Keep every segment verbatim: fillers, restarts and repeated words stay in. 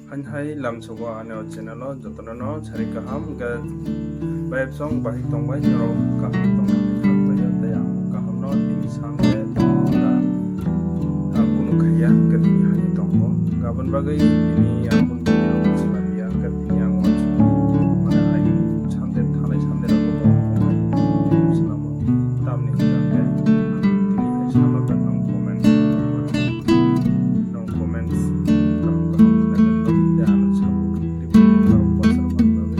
Hain hai lamsogo ani o channel o jotono no sari kaham hwnkhe bayapsong bahai tongbai norok kaham tongmani kha paio tei ang kaham no tini sanle tongkha. Ang kunu khaiya hwnkhe tini hani tongo. Aboni bagwi tini ang kunu video rok swnam ya hwnkhe tini ang uansukmani mane ai Sunday thanai Sunday rogo swnamo. Tamni hwnkhe ang tini hai sama pen nong comment nong comments kaham kaham khlainani bagwi tei ano support khlainani bagwi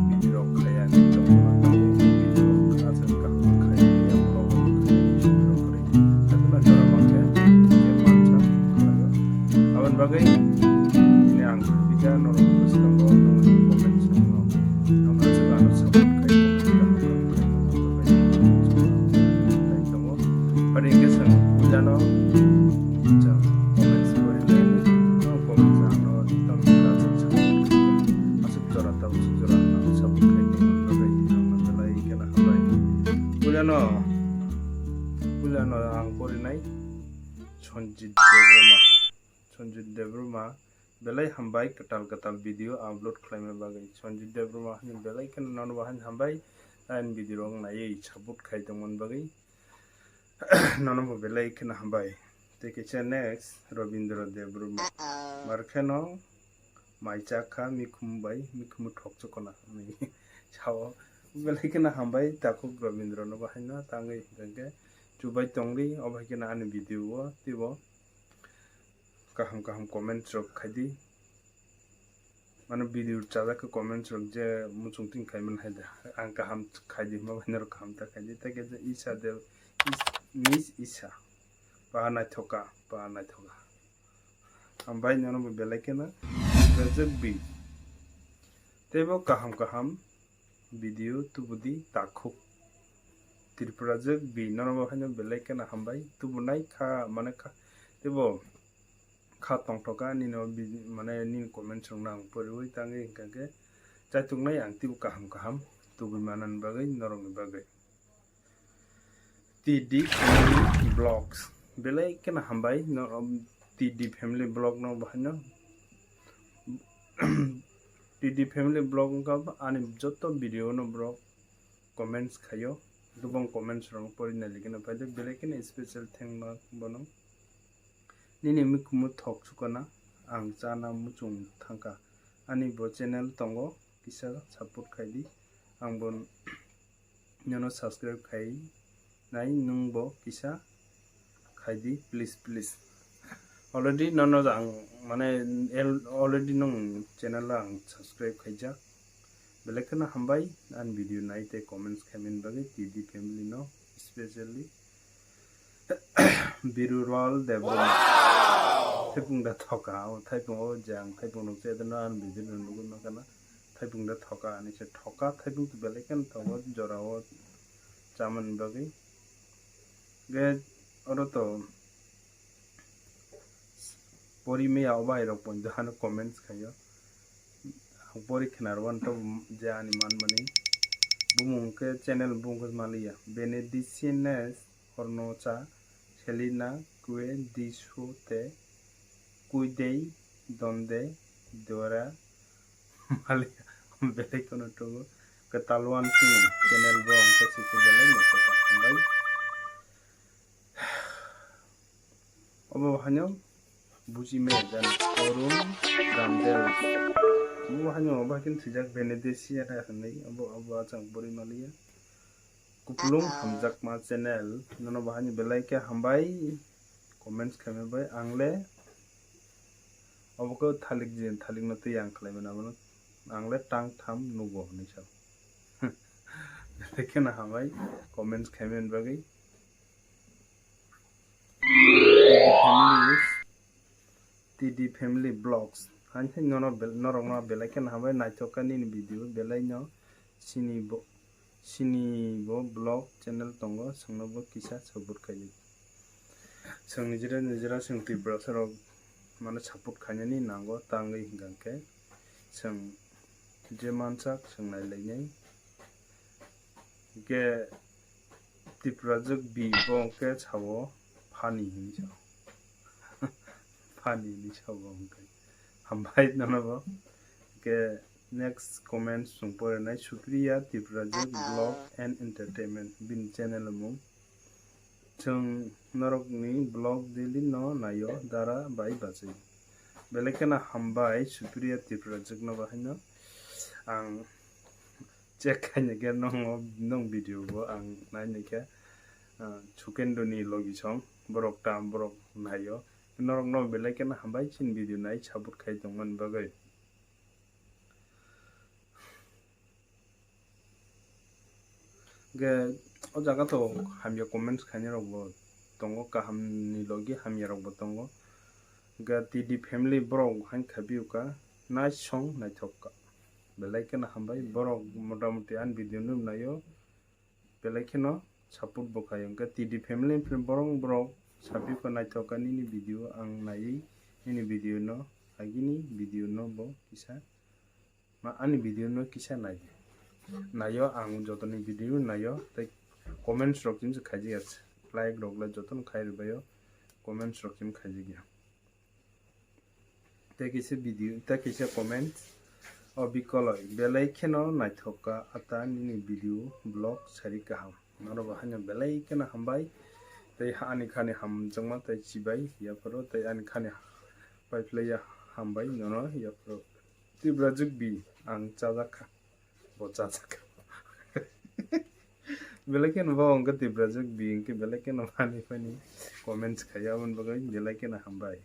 bini rok khaiya ni tongmani bagwi bini rok aswk kaham khai ya vlog rok khai ya ni simi rok kwrwi haino jora mankhe je mansa khlaio. Aboni bagwi tini ang bikha norok bwskango nongni comments rokno nong aswk ano support khai comment kaham kaham khai tongo. Aro hingke chwng puilano chwng comments pori lai, no comments ano tam kaisa chwng aswk jora tabuk swk jora ano support khai tongmani bagwi ang no belai kheno hambai. Puilano, puilano ang porinai Sanjit Debbarma, Sanjit Debbarma belai hambai kwtal kwtal video upload khlaima bagwi. Sanjit Debbarma hwnwi belai kheno nono bo haino hambai, ani video rok naiwi support khai tongmani bagwi. Nono bo belai kheno hambai. Tei kaisa next Robindra Debbarma. Mar kheno mai chakha mikhumu bai, mikhumu thok chukona hwnwi sao. Belai kheno hambai takhuk Robindra no bo haino tangwi hwnkhe chubai tongdi, obo hai kheno ani video o teibo kaham kaham comments rok khaidi. Mane video chajak khe comments rok je muchung tin khaimani hai da. Ang kaham khaidi hwnba bai norok kaham ta khaidi. Tei khe je Isha Del, Is-, Miss Isha. Ba naithoka, ba naithoka. Hambai nono bo belai kheno rajak bi. Teibo kaham kaham video tubudi takhuk. Tripura jwk bi nono bo haino belai kheno hambai tubunai kha mane kha teibo kha tongthok kha nini o bi-, mane nini comments rok no ang poriwi tangwi hwnkha khe chaituknai ang teibo kaham kaham tubui manani bagwi norokni bagwi. T D Family Vlogs belai kheno hambai no, um, T D Family Vlog no bo haino T D Family Vlog wngkha ani joto video no borok comments khaio, gubang comments rok porina likina paide belai kheno special thank no bono. Nini mikhumu thok chukana ang chana muchung thangkha. Ani bo channel tongo, kisa support khaidi. Ang bo nono subscribe khai nai, nwng bo kisa khaidi, please, please. Already nono ang mane el-, already nwng channel ang subscribe khaijak. Belai kheno hambai ani video nai tei comments khaimani bagwi T D Family no, specially Birurwal Debbarma. Thaipung da thoka, o thaipung o je ang thaipung nukse, ede no ang video no nugwi mankha na. Thaipung da thoka, ani se thoka, thaipung to belai kheno tongo, jora o chamani bagwi. Ge oro to pori maya o bahai rok poito ano comments khaio. Ang pori khna rwani to je ani manmani. Bumung khe channel bumung khe maliya. Benedicines Hornocha, Selina Kue Disu te Kuidei Donde Dora maliya. Belai kono tongo. Kwtal wan sini channel bo ang khe sisi belai ni kwtal hambai. Obo haino buji me jan Arun Ramdel. Obo haino obo haino thwijak Venedesia da hwnwi obo, obo achang bwrwi maliya. Kupulung hamjakma channel nono bo haino belai khe hambai comments khaima bai ang le obo khe thalik je thalik no twi ang khlai mano abono ang le tang tham nugo hwnwi sa. Belai kheno hambai comments khaimani bagwi. T D Family Vlogs. Hain hain nono bel-, norokno belai kheno hambai naithok kha nini video belai no sini bo, sini bo vlog channel tongo, chwngno bo kisa support khaidi. Chwng nijera nijera chwng Tiprasa rok mane support khainani nango tangwi hwnkha khe chwng je mansak chwng nailainai. Hwnkhe Tiprajwk bi bo hwnkhe sao funny hinwi sao. Funny hinwi sao bo hwnkhe. Hambai nono bo. Ke next comment chwng porinai Supriya Tiprajwk Vlog and Entertainment bini channel mung. Chwng norokni vlog daily no naio dara bai bachwi. Belai kheno hambai Supriya Tiprajwk no bahaino ang check khaina khe nongo, nong video bo ang naina khe, ah, Sukendoni logi song borok tam borok naio. Norok no belai kheno hambai chini video nai support khai tongmani bagwi. Ge o jaga to hamya comments khainai rok bo tongo, kaham ni logi hamya rok bo tongo. Ge T D family borok hain khabiyo ka, nice song naithok ka. Belai kheno hambai borok motamuti ani video no naio. Belai kheno support bo khai. Hwnkhe T D family ni borok borok sapi ko naithok ka nini video ang naiwi nini video no agini video no bo kisa ma ani video no kisa nai. Naio ang jotoni video naio tei comments rok chini khaijak ya. Like rok le jotono khai rwbaio comments rok chini khaijak ya. Tei kisa video, tei kisa comment. O bikoloi, belai kheno naithok ka ata nini video vlog sari kaham. Norok bo haino belai kheno hambai. Tei ani khani hamjakma tei chibai yapharo tei ani khani paiphlaiya hambai nono yapharo. Tiprajwk bi ang chajak kha. Bo chajak kha. Belai kheno bo hwnkhe Tiprajwk bi hwnkhe belai kheno hani phani comments khai aboni bagwi belai kheno hambai.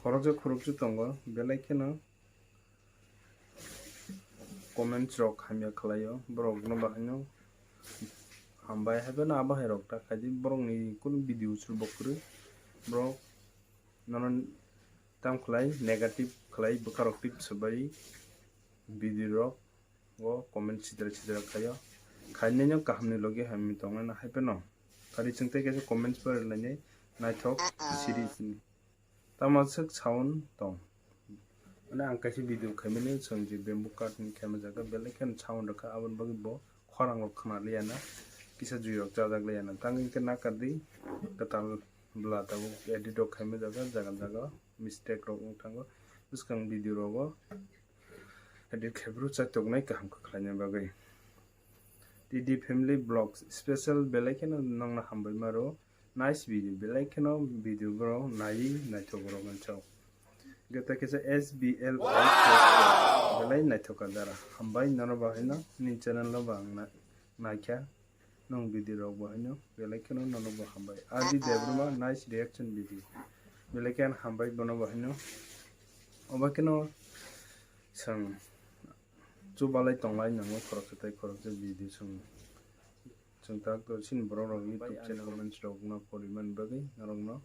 Khoroksa khoroksa tongo belai kheno comments rok hamya khlaio borok no bahaino hambai hapheno abo hai rok ta khaidi borok ni kunu video se bo kwrwi borok nono tam khlai negative khlai bwkha rok tip swbai video rok o comment sidra sidra khaio khainai no kaham ni logi hamya tongnai no hai pheno kari chwng tei kaisa comments pore lainai naithok siri sini. Tamo swk sound tong. Mane ang kaisa video khaimani chwng je bamboo card ni khaima jaga belai kheno sound rwkha aboni bagwi bo khorang rok khna liya na kisa jui rok chajak liya na tang hwnkhe nakardi kwtal bwla tabuk edit rok khaima jaga jaga jaga mistake rok wng thango bwskang video rogo edit khaibru chaitoknai kaham khe khlaina bagwi. T D Family Vlogs special belai kheno nongno hambai maro. Nice video, belai kheno video borok naiwi naithok borok manchao. Gete kisa S B L belai naithok ka dara. Hambai nono bahaino ni channel no bang naikha. Nong video rok bahaino belai kheno nono bo hambai. Adi Debbarma nice reaction video. Belai kheno hambai bono bahaino. Oba kheno sang chubalai tonglai nango khoroksa tei khoroksa video sang. Chwng tak to chini borok rok YouTube channel comments rok no poriman bagwi norok no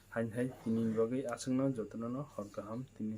hain hai tini bagwi aswk no jotono no hor kaham tini